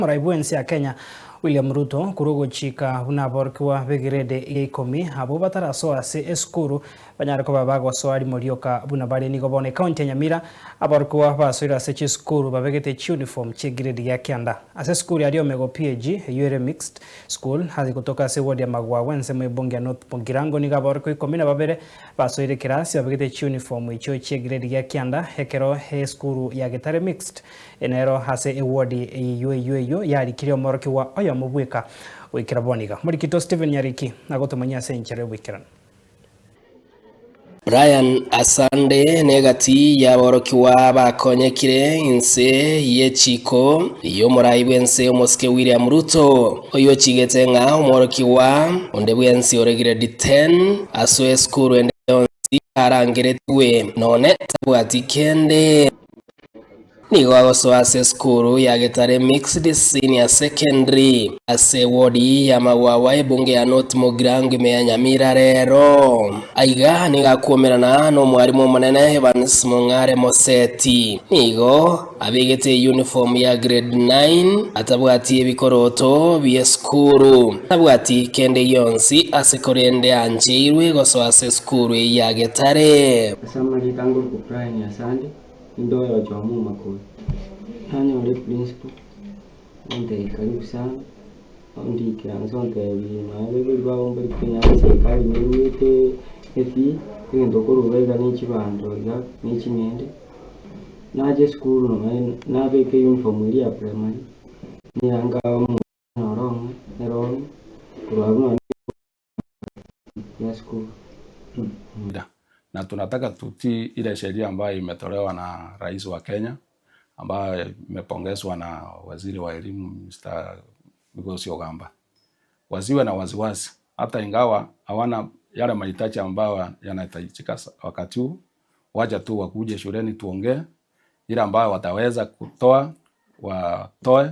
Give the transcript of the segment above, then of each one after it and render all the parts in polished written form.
Omorai bw'ense ya Kenya William Ruto korwa ogochika buna aborokigwa b'egrade ya ikomi abwo batarasoa ase esukuru banyare koba bagosoa rimo rioka buna bare. Nigo bono ekaunti ya Nyamira aborokigwa basoire ase chisukuru babegete chiuniform chi'egrade ya kianda. Ase esukuru ya Riomego PAG eyio ere mixed school ase gotoka ase eward ya Magwagwa ensemo y'ebunge ya North Mugirango nigo aborokigwa ikomi na babere basoire ekerasi babegete chiuniform echio chi'egrade ya kianda ekero esukuru ya Getare Mixed Nero ase ewodi eyio eyio eyio yarikirie omorokigwa oyomo bweka goikera bono iga. Morikito Stephen Nyariki agotomanyia ase enchera y'oboikeranu. Brian Asande negati y'aborokigwa bakonyekire inse y'echiko y'omorai bw'ense omosike William Ruto, oyio ochigete ng'a omworokigwa onde bwensi ore grade 10 asoe esukuru ende yonsi arangeretigwe nonye tabwati kende. Nigo agosoa ase esukuru ya Getare Mixed Senior Secondary ase ewodi ya Magwagwa ebunge ya North Mugirango ime ya Nyamira rero. Aiga nigo akuomerana nomwarimu omonene Evans Mong'are Moseti. Nigo abegete eyuniform ya grade 9 atabwati ebikoroto bi'esukuru. Tabwati kende gionsi ase korende ancheirwe gosoa ase esukuru eyio ya Getare. Ase amarieta ngorokwa Brian Asande, Inde oyochoma omakori, nanyore eprinciple, ontebia karibu sana, ondikera inse ontebia nonya abaibori bago mbari konyara eserikari neruete efee, egento okorwa iga iga ne chibando iga, ne ching'ende, nacha esukuru nonye nabeka euniform eria ya primary, neyanga onyore ong'e erongi, korwa abwo nonye. Na tunataka tutii ile sheria ambayo imetolewa na rais wa Kenya ambayo imepongezwa na waziri wa elimu Mr. Migosi Ogamba. Wasiwe na wasiwasi hata ingawa hawana yale mahitaji ambayo yanahitajika wakati huu, wacha tu wakuje shuleni tuongee, ile ambayo wataweza kutoa watoe,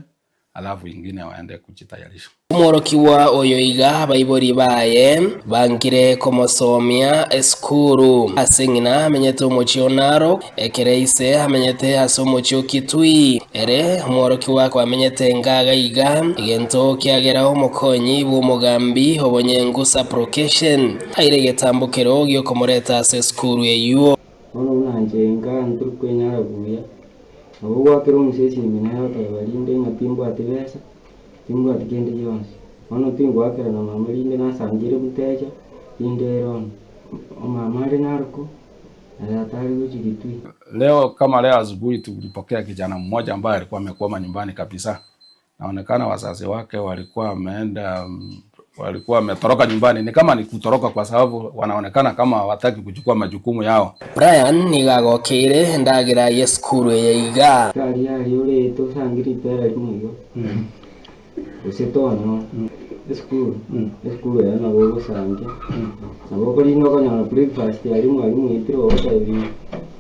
alafu ingine waende kujitayarisha. Omworokigwa oyo iga abaibori baye bankire komosomia esukuru. Ase ng'ina amenyete omochie o Narok, ekero ise amenyete ase omochie o Kitui. Ere omworokigwa kwamenyete ngaga iga, egento kiagera omokonyi bw'omogambi obonyengu Supplication aire egetambokero gi'okomoreta ase esukuru eyio. Bono buna inche inka ntori kwenyara buya, nabo gwakera omusa esimi nere oteba rinde ng'a timbwati besa, timbwati kende gionsi. Bono tingoakera na mama rinde nasangire mutecha, rinde ere one. Omama are Naroko, na tata are gochia Kitui. Leo kama leo asubuhi tulipokea kijana mmoja ambaye alikuwa amekwama nyumbani kabisa. Naonekana wazazi wake walikuwa wameenda walikuwa wametoroka nyumbani. Ni kama ni kutoroka kwa sababu wanaonekana kama hawataki kuchukua majukumu yao. Brian nigo agokeire endagera y'esukuru eye iga. Aria aria orete osange ripera rimo igo, gose tonyora. Esukuru, esukuru eye nabo ogosangia, nabo okorina okonyora breakfast aria mwalimu oetire ogotebia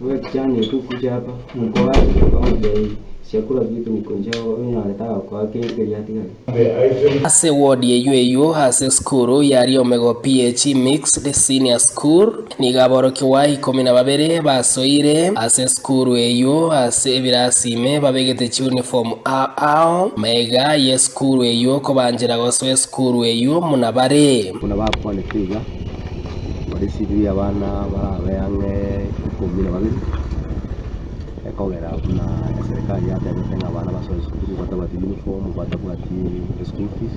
we kijana etu kuja hapa, nkoache okamotebia chakula vitu niko njaa onyore tagokoa kende keria atigarie. Ase ward eyio eyio ase esukuru ya Riomego PHE Mixed Senior School nigo aborokigwa ikomi na babere basoire ase esukuru eyio ase ebirasi ime babegete chiuniform ao ao magega y'esukuru eyio kobanchera gosoa esukuru eyio muna bare. Buna bakwanete iga, barisibirie abana barabe ang'e ikomi na babere. Ekogera buna eserekari yatebete ng'a abana basoe esukuru batabwati uniform, batabwati eschool fees,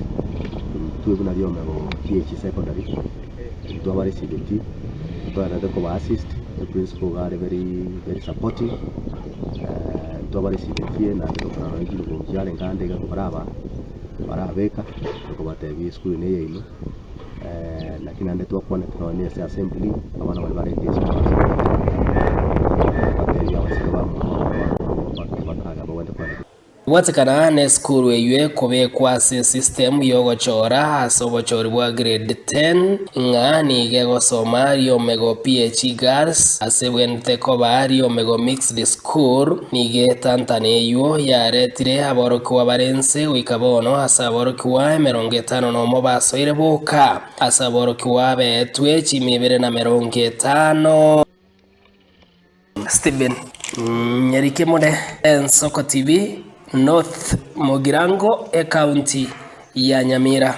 intwe buna riomero PHE secondary, intwe abaresibeti ntwaerete koba assist, eprinciple iga are very very supportive, intwe abaresibetie naende tokarora nonye chiniform chiarenge ande iga tokaraba barabeka, tokobatebia esukuru eye neyaino. Lakini naende twakwanete nonye na ase assembly, abana baria barenge isiko ase batebi abasike bamwabo bakaga bagwente kwaneka. Kobwatekana nesukuru eyio ekobekwa ase esystem y'ogochora ase obochori bwa grade 10 ng'a nigo egosoma Riomego PHE Girls ase ebwenerete koba Riomego Mixed School nigo etantana eyio yaretire aborokigwa bare inse goika bono ase aborokigwa emerongo etano nomo basoire boka ase aborokigwa beetwe chimi ibere na merongo etano. Stephen Nyarike More, Ensoko TV, North Mugirango, Ekaunti ya Nyamira.